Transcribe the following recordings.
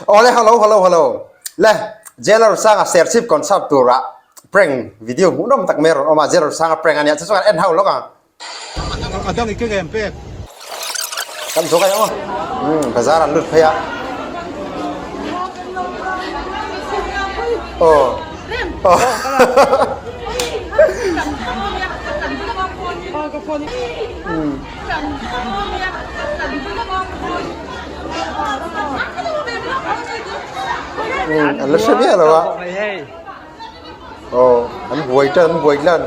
Awle hello hello hello le Jailer Sanga Serchhip concert tura prank video hmuhnawm tak mai a rawn awm a Jailer Sanga prank ania chu chuan en ho lawk ang. A dang i kek em pek. Kan zawk aih aw. Umm bazar an lut phei a. Aw. Aw. Umm an la hre miah lo a. Aw an buai tan an buai tlan.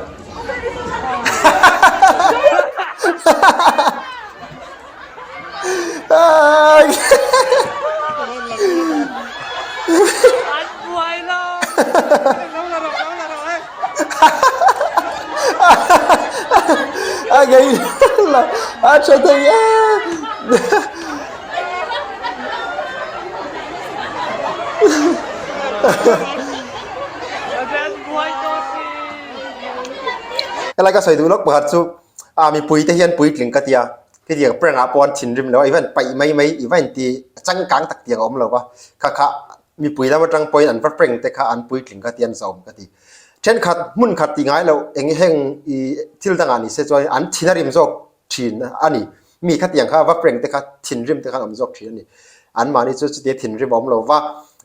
An buai lo. A ngei la a tha thei e. Helai ka sawi duh lawk pakhat chu ah mipui te hian puitling ka tia khitiang prank ah pawh an thinrim lo a i va in paih mai mai i va in ti changkang tak tiang a awm lo va kha kha mipui lam atang pawhin an va prank te kha an puitling ka tia an zawm ka ti thenkhat hmun khat ti ngai loh eng heng i thil dangah ni se chuan an thin a rim zawk thin a ni. Mi khatiang kha va prank te kha thinrim te khan awm zawk thin a ni. Anmahni chu chutia thinrim a awm lo va,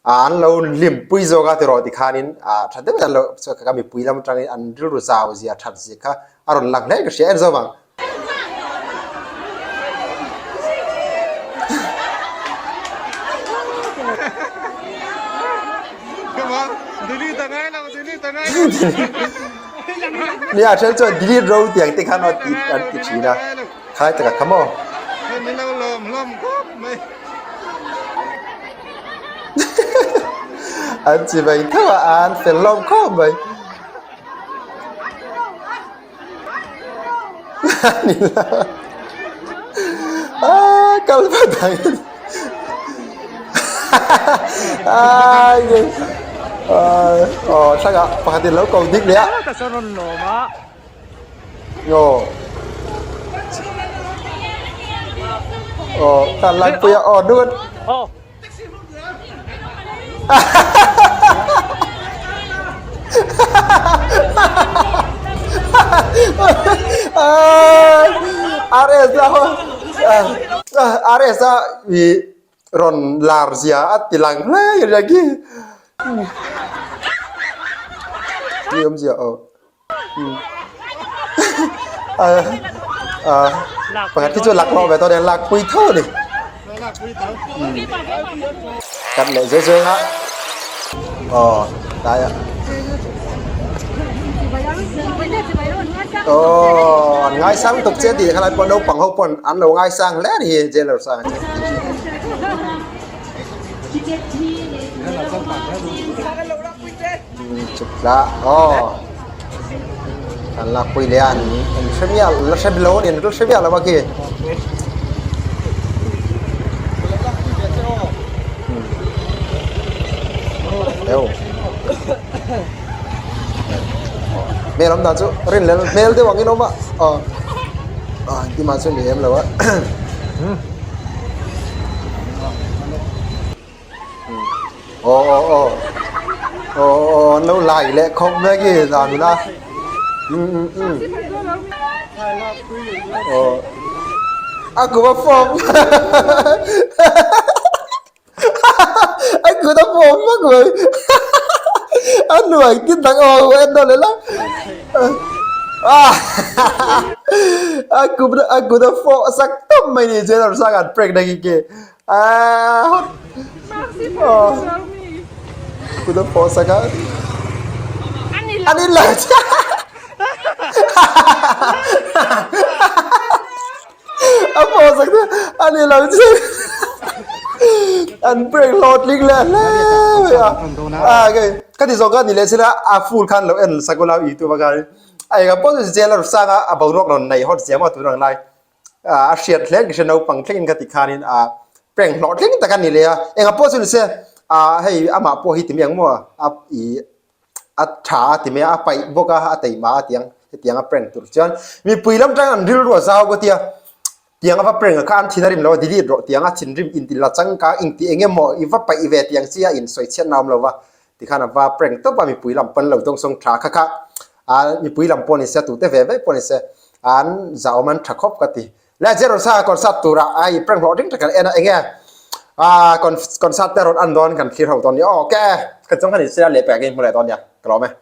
an lo hlimpui zawk a tiraw tikhanin tha deuhin an lo ka mipui lam atangin an rilru zau zia that zia kha a rawn lang hle ka hria en zawk ang. Nia then chuan delete ro tiang te khan an ti thin a. Khai taka kha maw? Min lo lawm hlawm khawp mai. An chi mai theuh a, an fel hlawm khawp mai. Ni lo. Ah, kal va dang. Ai, oh, thanga pakhat in lo ko dik leh a. Ka sawn rawn lawm a. Aw aw kan lan pui a aw dun aw RS a RS a i rawn lar zia a ti lang hle a nia khi ni awmzia aw. Pakhat khi chu laklawh ve tawh a nia lakpui tho a ni kan leh zui zui ang a aw tlai ah aw an ngaisang tuk che tih khalai pawh naupang ho pawn an lo ngaisang hle a ni hi jailer sang chu. Chukla aw kan lakpui leh a an an hre miah la hre lo a ni an la hre miah lo a khi eu hmel awm dan chu rin leh hmel deuh angin a awm a aw ah engtin mah chu ni em lo a. Aw aw aw aw aw an lo lai leh khawp mai khi zan nula umm umm umm aw a kut a fawp a kut a fawp vak mai a hnuai tin dang aw en nawn leh la a kut a kut a fawh sak tawp mai ni chuan a sang an prank na khi khi. Kut a pawh sak a. An in lo A pawh sak chu an in lo che. An prank hlawhtling leh hle mai a. A kei ka ti zawk a ni leh sin a a full khan lo en sak ula youtube a khan. A enga pawh chu jail a ru sang a a boruak rawn nei hawt zia maw tun ang lai. a hriat hle ka hria naupang thlengin ka ti khanin a prank hlawh thleng tak a ni leh a engah pawh chu ni se a hei amah pawh hi ti mai ang maw a ih a tha a ti mai a a paih bawk a a taima a tiang hetiang a prank tur chuan mipui lam tang an rilru a zau ka tia. Tiang a va prank a kha an thin a rim lo a delete rawh tiang a thinrim inti la changkang inti eng emaw i va paih ve tiang chi a in sawi chhiat na awm lo va tikhan a va prank tawp a mipui lam pawn lo dawng sawng tha kha kha a mipui lam pawh ni se tute ve ve pawh ni se an zahawm an tha khawp ka ti le Jeronsa concert turah a i prank hlawh ding tak kan en a enge a concert te rawn an dawn kan thlir ho dawn nia aw ke kan chawng khan in se a lehpek in hmu leh dawn nia ka lawm e.